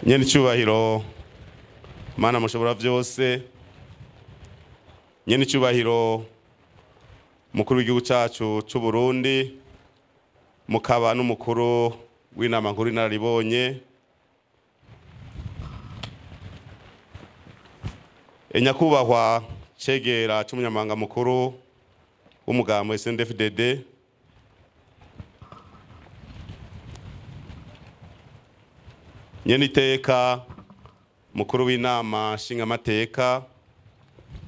Nyene icyubahiro Mana mushobora byose, nyene icyubahiro mukuru w'igihugu cyacu cy'u Burundi, mukaba n'umukuru w'inama nkuru inararibonye, nyakubahwa cegera c'umunyamabanga mukuru w'umugambo SNDFDD, nyene iteka mukuru w'inama nshingamateka,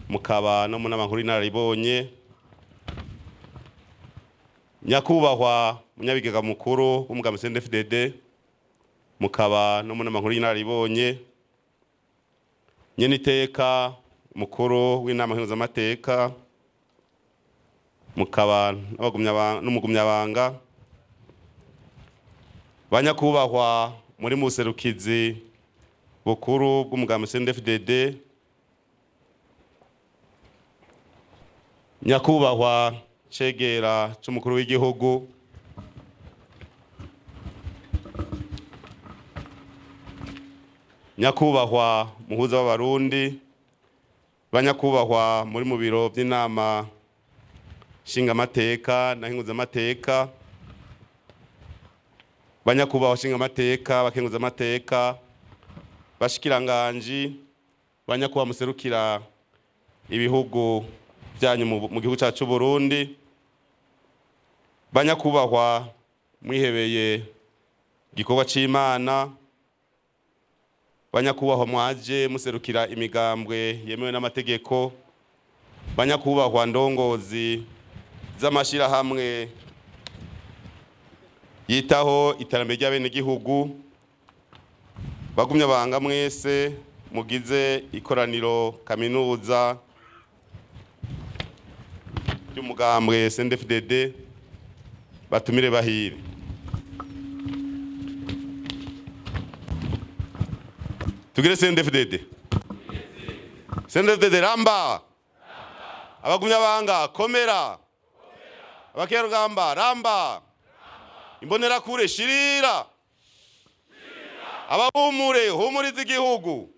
mukaba no mu nama nkuru inararibonye, nyakubahwa munyabigega mukuru w'umugambi CNDD-FDD, mukaba no mu nama nkuru y'inararibonye, nyene iteka mukuru w'inama nkenguzamateka, mukaba n'umugumyabanga, banyakubahwa muri muserukizi bukuru bw'umugambi CNDD-FDD, nyakubahwa cegera c'umukuru w'igihugu, nyakubahwa muhuza w'abarundi, banyakubahwa muri mu biro by'inama nshingamateka na nkenguzamateka, banyakubahwa nshingamateka, bakenguzamateka, bashikiranganji, banyakubahwa muserukira ibihugu byanyu mu gihugu cyacu c'u Burundi, banyakubahwa mwihebeye igikorwa c'Imana, banyakubahwa mwaje muserukira imigambwe yemewe n'amategeko, banyakubahwa ndongozi z'amashirahamwe yitaho iterambere ry'abenegihugu, bagumye banga mwese mugize ikoraniro kaminuza ry'umugambwe CNDD-FDD, batumire bahire. Tugire CNDD-FDD. CNDD-FDD ramba. Abagumya banga komera. Abakerugamba ramba. Imbonerakure shirira. Abahumure humuriza igihugu.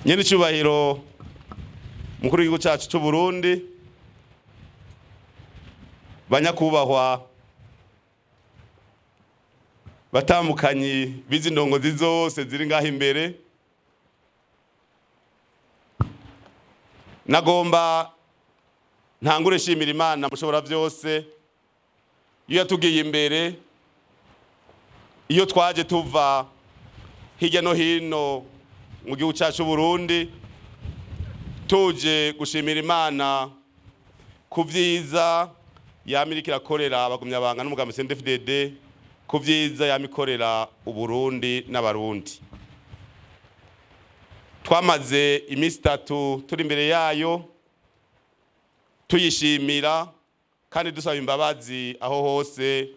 Nyene icyubahiro mukuru w'igihugu cyacu cy'u Burundi, banyakubahwa batambukanyi bizi ndongozi zose ziri ngaho imbere, nagomba ntangure nshimira Imana mushobora byose iyo yatugiye imbere, iyo twaje tuva hirya no hino mu gihugu cyacu Burundi, tuje gushimira Imana ku vyiza yama iriko irakorera abagumyabanga n'umugambi CNDD-FDD, ku vyiza yama ikorera Uburundi n'Abarundi. Twamaze iminsi itatu turi imbere yayo tuyishimira kandi dusaba imbabazi aho hose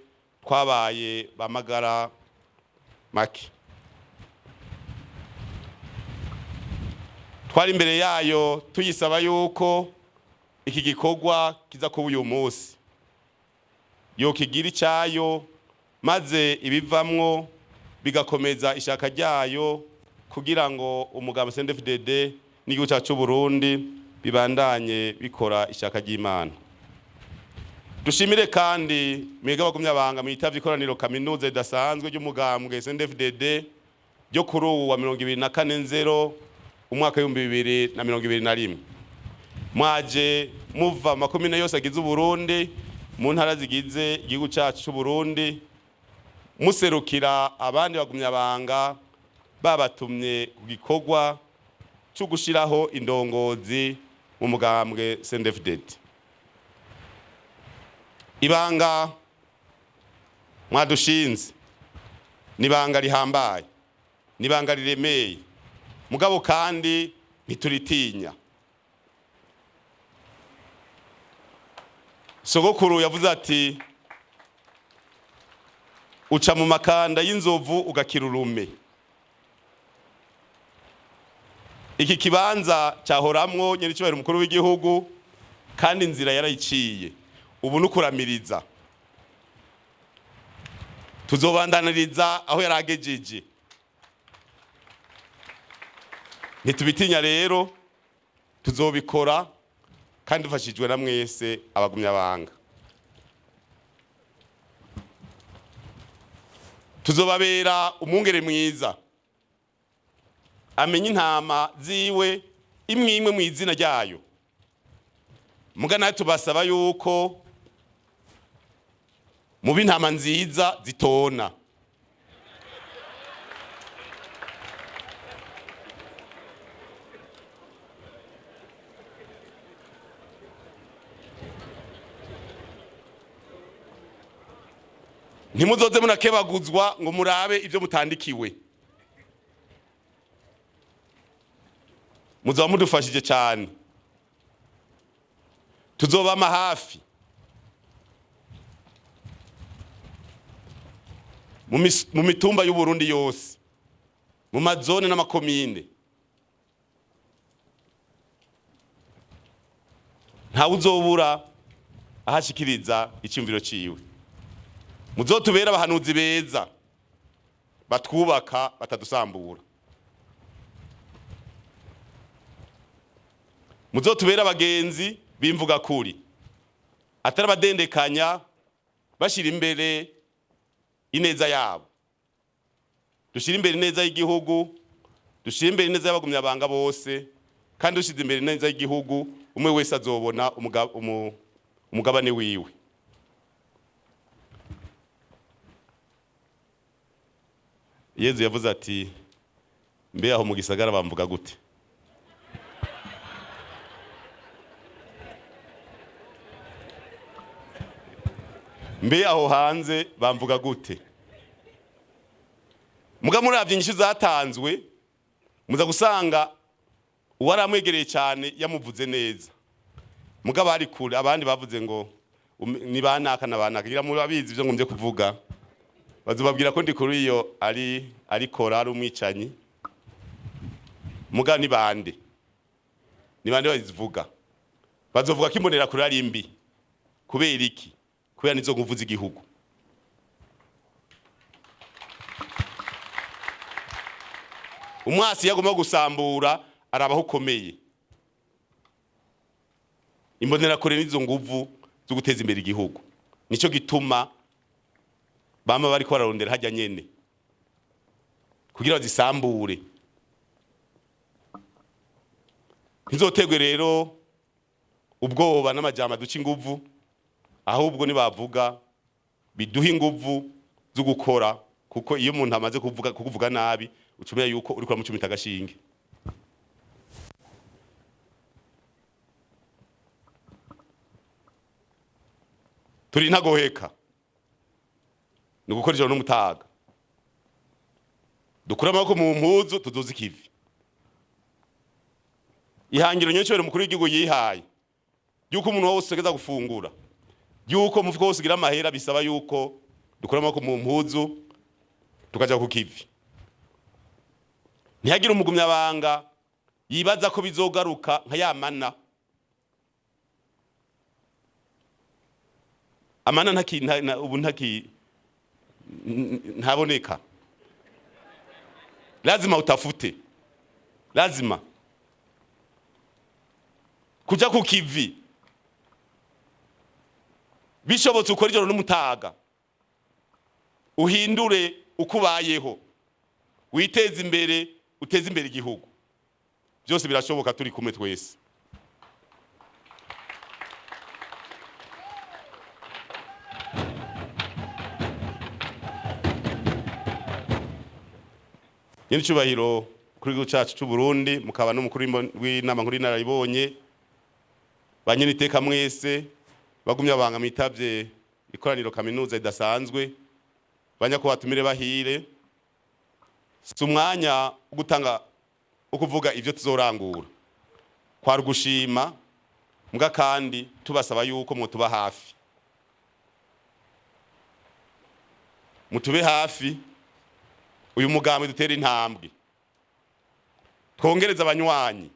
twabaye bamagara make. Twari imbere yayo tuyisaba yuko iki gikorwa kiza kuba uyu munsi, yokigira icyayo maze ibivamwo bigakomeza ishaka ryayo kugira ngo umugambi CNDD-FDD n'igihugu cyacu c'u Burundi bibandanye bikora ishaka ry'Imana. Dushimire kandi mwebwe abagumyabanga mwitavye ikoraniro kaminuza ridasanzwe ry'umugambwe CNDD-FDD ryo kuri uwu wa 24 nzero umwaka 2021. Mwaje muva makomine yose agize Uburundi, mu ntara zigize igihugu cyacu c'u Burundi, muserukira abandi bagumyabanga babatumye ku gikorwa cyo gushiraho indongozi mu mugambwe CNDD-FDD. Ibanga mwadushinze nibanga rihambaye, nibanga riremeye, mugabo kandi ntituritinya. Sogokuru yavuze ati Uca mu makanda y'inzovu ugakira urume. Iki kibanza cyahoramwo nyir'icyubahiro umukuru w'igihugu, kandi inzira yarayiciye. Ubu nukuramiriza, tuzobandaniriza aho yaragejeje. Ntitubitinya rero, tuzobikora kandi dufashijwe na mwese abagumyabanga. Tuzobabera umwungere mwiza amenya intama ziwe imwe imwe mu izina ryayo. Muga tubasaba yuko muba intama nziza zitona. Ntimuzoze munakebaguzwa ngo murabe ibyo mutandikiwe. Muzaba mudufashije cyane. Tuzobama hafi mu mitumba y'Uburundi yose, mu mazone n'amakomine. Ntawe uzobura ahashikiriza icyumviro ciwe. Muzotubera abahanuzi beza batwubaka, batadusambura. Muzotubera abagenzi b'imvuga kuri, atari abadendekanya bashira imbere ineza yabo. Dushira imbere ineza y'igihugu, dushira imbere ineza y'abagumyabanga bose, kandi dushize imbere ineza y'igihugu, umwe wese azobona umugabane wiwe. Yezu yavuze ati: "Mbe aho mu gisagara bamvuga gute?" Mbe aho hanze bamvuga gute? Muga muravye inyishu zatanzwe, muza gusanga uwaramwegereye cyane yamuvuze neza, muga bari kure abandi bavuze ngo ni banaka na banaka. Ngira murabizi ivyo ngomvye kuvuga. Bazobabwira ko ndi kuri iyo ari arikora ari umwicanyi. Muga ni bande, ni bande bazivuga? Bazovuga ko imbonera kure ari mbi. Kubera iki? Kubera nizo nguvu z'igihugu. Umwasi yagomba gusambura arabaho ukomeye. Imbonera kure nizo nguvu zo guteza imbere igihugu. Nico gituma bama bariko bararondera hajya nyene kugira bazisambure. Ntizotegwe rero ubwoba n'amajambo duca inguvu, ahubwo nibavuga biduha inguvu zo gukora, kuko iyo umuntu amaze kukuvuga nabi, ucumenya yuko uriko uramucumita agashinge. Turi ntagoheka, ni ugukora ijoro n'umutaga. Dukure amaboko mu mpuzu, tuduze ikivi. Ihangiro nyinshi umukuru w'igihugu yihaye yuko umuntu wose ageza gufungura, yuko umufuko wose ugira amahera, bisaba yuko dukura amaboko mu mpuzu tukaja ku kivi. Ntihagire umugumyabanga yibaza ko bizogaruka nka ya mana. Amana ntaki ubu ntaki ntaboneka. Lazima utafute, lazima kuja ku kivi. Bishobotse ukora ijoro n'umutaga, uhindure uko ubayeho, witeze imbere, uteze imbere igihugu. Byose birashoboka turi kumwe twese. Nyir'icyubahiro kuri gihugu cyacu cy'u Burundi, mukaba n'umukuru w'inama nkuru y'inararibonye, ba nyeniteka mwese bagumye abanga mwitavye ikoraniro kaminuza ridasanzwe, banyakubatumire bahire, si umwanya wo gutanga wo kuvuga ivyo tuzorangura. Kwari ugushima, mbwa kandi tubasaba yuko mwotuba hafi. Mutube hafi uyu mugambi, dutera intambwe, twongereze abanywanyi,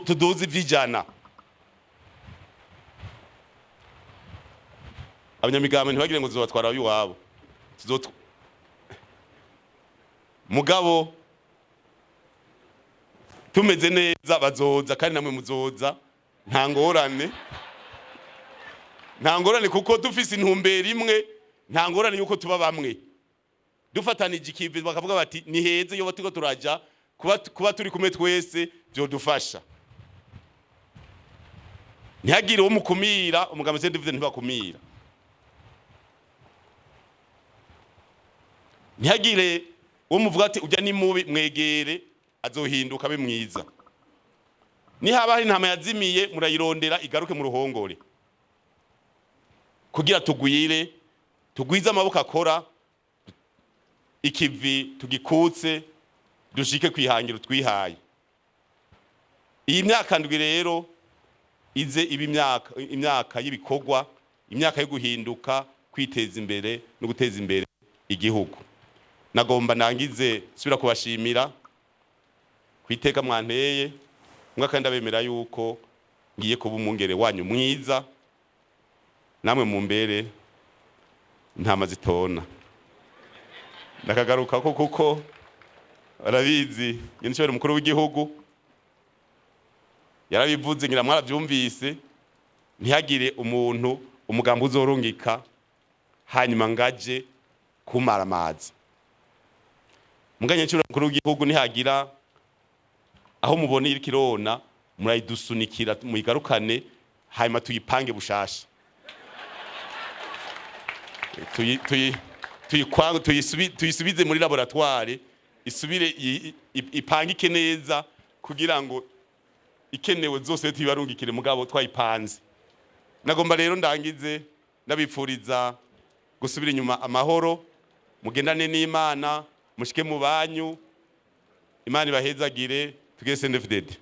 tuduze ivy'ijana. Abanyamigambi ntibagire ngo tuzobatwara iwabo. Mugabo tumeze neza bazoza, kandi namwe muzoza, nta ngorane, nta ngorane, kuko dufise intumbero imwe, nta ngorane yuko tuba bamwe dufatanije ikivi. Bakavuga bati ni heze iyo turiko turaja kuba turi kumwe twese vyodufasha. Ntihagire uwo mukumira. Umugambi CNDD-FDD ntibakumira. Ntihagire uwo muvuga ati ujya ni mubi. Mwegere, azohinduka abe mwiza. Nihaba hari intama yazimiye, murayirondera igaruke mu ruhongore, kugira tugwire, tugwize amaboko akora ikivi, tugikutse, dushike kwihangira twihaye. Iyi myaka 7 rero ize iba imyaka y'ibikorwa, imyaka yo guhinduka, kwiteza imbere no guteza imbere igihugu. Nagomba nangize subira kubashimira kwiteka mwanteye mwaka. Ndabemera yuko ngiye kuba umwungere wanyu mwiza, namwe mumbere intama zitona. Ndakagaruka ko kuko barabizi, nyine umukuru w'igihugu yarabivuze, ngira mwarabyumvise: ntihagire umuntu umugambi uzorungika hanyuma ngaje kumara amazi. Muganye cy'umukuru mukuru w'igihugu, nihagira aho mubona iriko irona, murayidusunikira muyigarukane, hanyuma tuyipange bushasha. Tuyisubize muri laboratoire, isubire ipangike neza, kugira ngo ikenewe zose tuyibarungikire mugabo twayipanze. Nagomba rero ndangize ndabipfuriza gusubira inyuma amahoro, mugendane n'Imana, mushike mu banyu, Imana ibahezagire. Tugese CNDD-FDD.